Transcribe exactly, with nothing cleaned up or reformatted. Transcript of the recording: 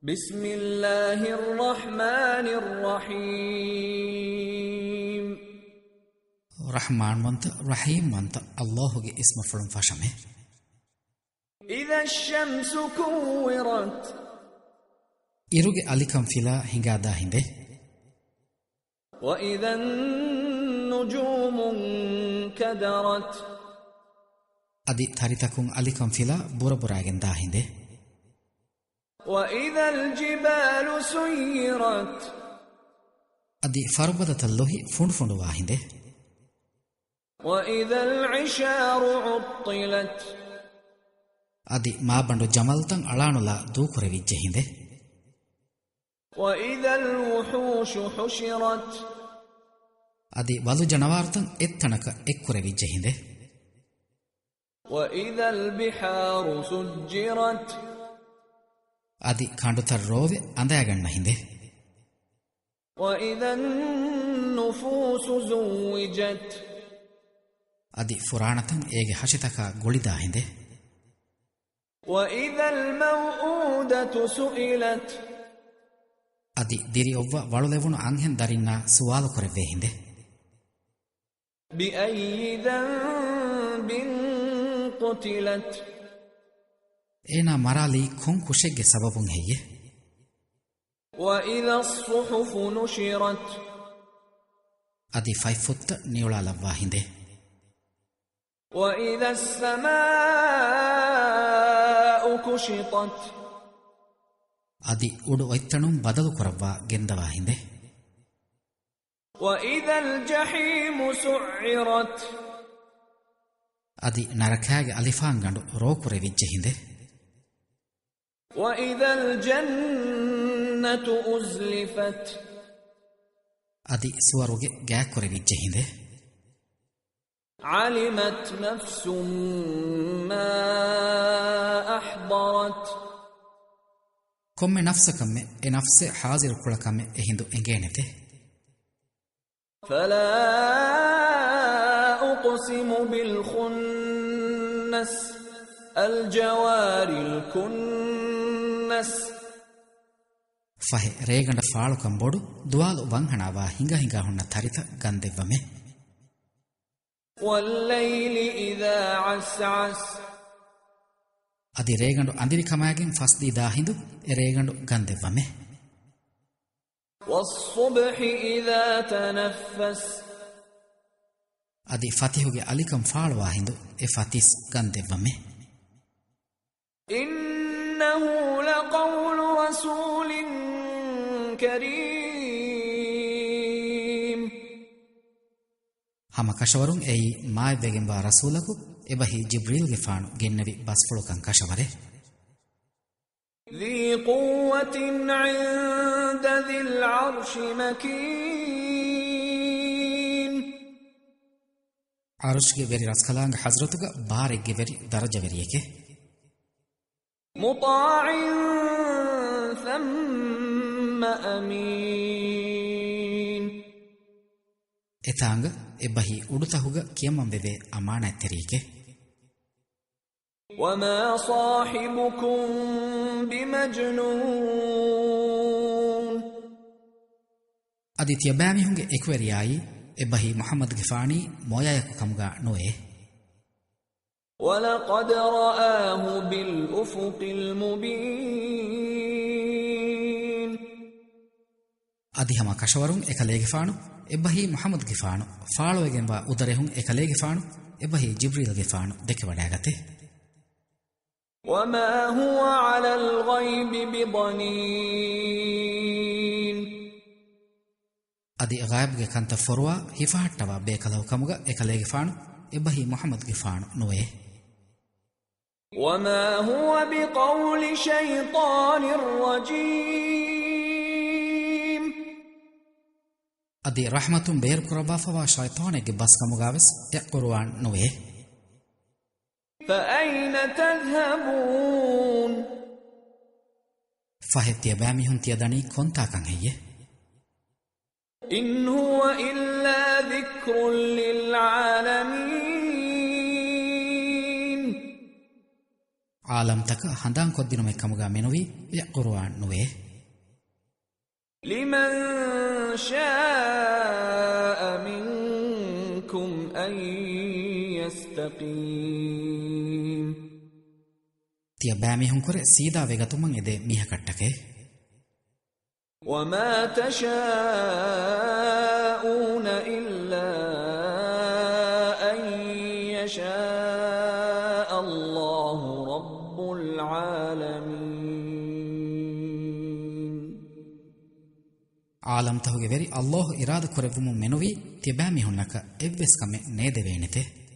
بسم الله الرحمن الرحيم. ރަޙްމާންވަންތަ، ރަޙީމްވަންތަ ﷲ ގެ އިސްމުފުޅުން ފަށަމެ. إذا الشمس كورت. އިރުގެ އަލިކަން ފިލާ ހިނގާދާ ހިނދެއް. وإذا النجوم انكدرت. އަދި ތަރިތަކުން އަލިކަން ފިލާ ބުރަބުރާގެން ދާ ހިނދެއް. وإذا الجبال سيرت. އަދި ފަރުބަދަތައް ލޮހި ފުނޑުފުނޑުވާ ހިނދެއް. وإذا العشار عطلت. އަދި މާބަނޑު ޖަމަލްތައް އަޅާނުލާ ދޫކުރެވިއްޖެ ހިނދެއް. وإذا الوحوش حشرت. އަދި ވަލު ޖަނަވާރުތައް އެއްތަނަކަށް އެއްކުރެވިއްޖެ ހިނދެއް. وإذا البحار سجرت. އަދި ކަނޑުތައް ރޯވެ އަނދާގަންނަ ހިނދެއް. وإذا النفوس زوجت. އަދި ފުރާނަތައް އޭގެ ހަށިތަކާ ގުޅިދާ ހިނދެއް. وإذا الموءودة سئلت. އަދި ދިރިއޮއްވާ ވަޅުލެވުނު އަންހެން ދަރިންނާ ސުވާލުކުރެވޭ ހިނދެއް. بأي ذنب قتلت. އޭނާ މަރާލީ ކޮން ކުށެއްގެ ސަބަބުން ހެއްޔެ؟ وإذا الصحف نشرت. އަދި ފަތްފުށްތައް ނިއުޅާލައްވާ ހިނދެއް. وإذا السماء كشطت. އަދި އުޑު އޮތްތަނުން ބަދަލުކުރައްވާ ގެންދަވާ ހިނދެއް. وإذا الجحيم سعرت. އަދި ނަރަކާގެ އަލިފާންގަނޑު ރޯކުރެވިއްޖެ ހިނދެއް. وإذا الجنة أزلفت. އަދި ސުވަރުގެ ގާތްކުރެވިއްޖެ ހިނދެއް. علمت نفس ما أحضرت. ކޮންމެ ނަފްސަކަށްމެ އެ ނަފްސެއް ހާޒިރުކުޅަ ކަމެއް އެހިނދު އެނގޭނެތެ. فلا أقسم بالخنس. الجوار الكنس. ފަހެ، ރޭގަނޑަށް ފާޅުކަން ބޮޑު، ދުވާލު ވަންހަނާވާ ހިނގާ ހިނގާ ހުންނަ ތަރިތައް ގަންދެއްވަމެ. والليل إذا عسعس. އަދި ރޭގަނޑު އަނދިރި ކަމާގެން ފަސްދީދާ ހިނދު އެ ރޭގަނޑު ގަންދެއްވަމެ. والصبح إذا تنفس. އަދި ފަތިހުގެ އަލިކަން ފާޅުވާ ހިނދު އެ ފަތިސް ގަންދެއްވަމެ. إنه لقول رسول كريم. ހަމަ ކަށަވަރުން އެއީ މާތްވެގެންވާ ރަސޫލަކު، އެބަހީ ޖިބްރީލްގެފާނު ގެންނެވި ބަސްފުޅުކަން ކަށަވަރެއް. ذي قوة عند ذي العرش مكين. ޢަރުޝްގެ ވެރި ރަސްކަލާނގެ ޙަޟްރަތުގަ ބާރެއްގެ ވެރި ދަރަޖަވެރިއެކޭ. مطاع ثم أمين. އެތާނގަ އެބަހީ އުޑުތަހުގަ ކިޔަމަންވެވޭ އަމާނާތްތެރިއެކޭ. وما صاحبكم بمجنون. އަދި ތިޔަބައިމީހުންގެ އެކުވެރިޔާއީ އެބަހީ މުޙައްމަދުގެފާނީ މޮޔަޔަކު ކަމުގަ ނުވޭ. ولقد رآه بالأفق المبين. އަދި ހަމަ ކަށަވަރުން އެކަލޭގެފާނު، އެބަހީ މުޙައްމަދުގެފާނު، ފާޅުވެގެންވާ އުދަރެހުން އެކަލޭގެފާނު، އެބަހީ ޖިބްރީލްގެފާނު ދެކެވަޑައިގަތެ. وما هو على الغيب بضنين. އަދި ޣައިބުގެ ކަންތައް ފޮރުވާ ހިފަހައްޓަވާ ބޭކަލަކު ކަމުގަ އެކަލޭގެފާނު، އެބަހީ މުޙައްމަދުގެފާނު ނުވޭ. وما هو بقول شيطان رجيم. އަދި ރަޙްމަތުން ބޭރުކުރައްވާފަވާ ޝައިޠާނެއްގެ ބަސްކަމުގަވެސް އެ ޤުރުއާން ނުވޭ. فأين تذهبون؟ ފަހެ ތިޔަބައިމީހުން ތިޔަދަނީ ކޮންތާކަން ހެއްޔެ؟ إن هو إلا ذكر للعالمين. އާލަމްތަކަށް ހަނދާންކޮށްދިނުމެއް ކަމުގަ މެނުވީ އެ ޤުރުއާން ނުވޭ. لمن شاء منكم أن يستقيم. ތިޔަބައިމީހުންކުރެ ސީދާ ވެގަތުމަށް އެދޭ މީހަކަށްޓަކައި. وما تشاءون إلا أن يشاء الله رب العالمين. އާލަމްތަހުގެ ވެރި ﷲ އިރާދަ ކުރެއްވުމުން މެނުވީ ތިޔަބައިމީހުންނަކަށް އެއްވެސް ކަމެއް ނޭދެވޭނެތެ.